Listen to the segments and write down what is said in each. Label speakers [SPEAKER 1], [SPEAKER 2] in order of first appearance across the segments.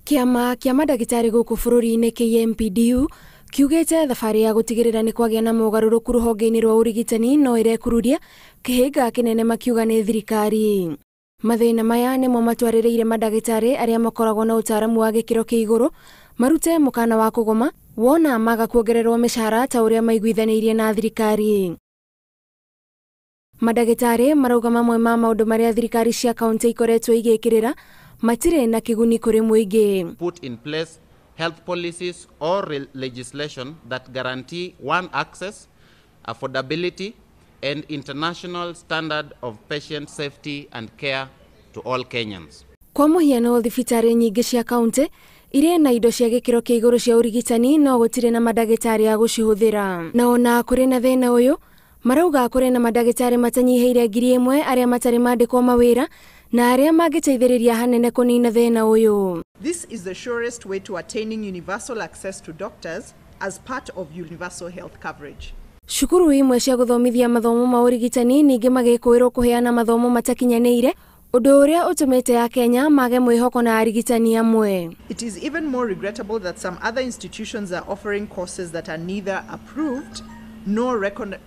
[SPEAKER 1] Kĩama kĩa mandagĩtarĩ gũkũ bũrũri-inĩ KMPDU kiugĩte thabarĩ ya gũtigĩrĩra nĩ kwagĩa na mogarũrũku rũhonge-inĩ rwa ũrigitani no ĩrekururia kĩhĩnga kĩnene makiuga nĩ thirikari. Mathĩna maya nĩmo matwarĩrĩire mandagĩtarĩ arĩa makoragwo na ũtaaramu wa gĩkĩro kĩa igũrũ marute mũkana wa kũgoma wona maga kuongererwo mĩcara ta ũrĩa maiguithanĩirie na thirikari. Mandagĩtarĩ marauga mamwe ma maũndũ marĩa thirikari cia kaunti ikoretwo igĩkĩrĩra matirĩ na kĩguni kũrĩ mũingĩ.
[SPEAKER 2] Put in place health policies or legislation that guarantee one access, affordability, and international standard of patient safety and care to all Kenyans.
[SPEAKER 1] Kwa mũhiano thibitarĩ nyingĩ cia kaunti irĩ na indo cia gĩkĩro kĩa igũrũ cia ũrigitani no gũtirĩ na mandagĩtarĩ a gũcihũthĩra. Na ona kũrĩ na thĩna ũyũ marauga kũrĩ na mandagĩtarĩ matanyihĩire 1,000 arĩa matarĩ mandĩkwo mawĩra na arĩa mangĩteithĩrĩria hanene kũnina thĩna ũyũ.
[SPEAKER 3] This is the surest way to attaining universal access to doctors as part of universal health coverage.
[SPEAKER 1] Cukuru imwe cia gũthomithia mathomo ma ũrigitani ningĩ magĩkũĩrwo kũheana mathomo matakinyanĩire ũndũ ũrĩa ũtũmĩte Akenya mage mwĩhoko na arigitani amwe.
[SPEAKER 3] It is even more regrettable that some other institutions are offering courses that are neither approved nor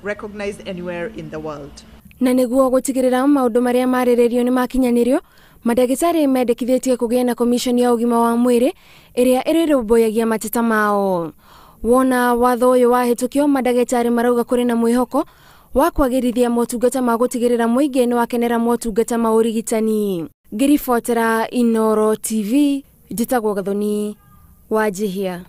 [SPEAKER 3] recognized anywhere in the world.
[SPEAKER 1] Na nĩguo gũtigĩrĩra maũndũ marĩa marĩrĩrio nĩ makinyanĩrio, mandagĩtarĩ mendekithĩtie kũgĩa na komishoni ya ũgima wa mwĩrĩ ĩrĩa ĩrĩrũmbũyagia mateta mao. Wona watho ũyũ wahĩtũkio, mandagĩtarĩ marauga kũrĩ na mwĩhoko wa kwagĩrithia motungata ma gũtigĩrĩra mũingĩ nĩ wakenera motungata ma ũrigitani. Ngĩribotera Inooro TV, njĩtagwo Gathoni Wanjihia.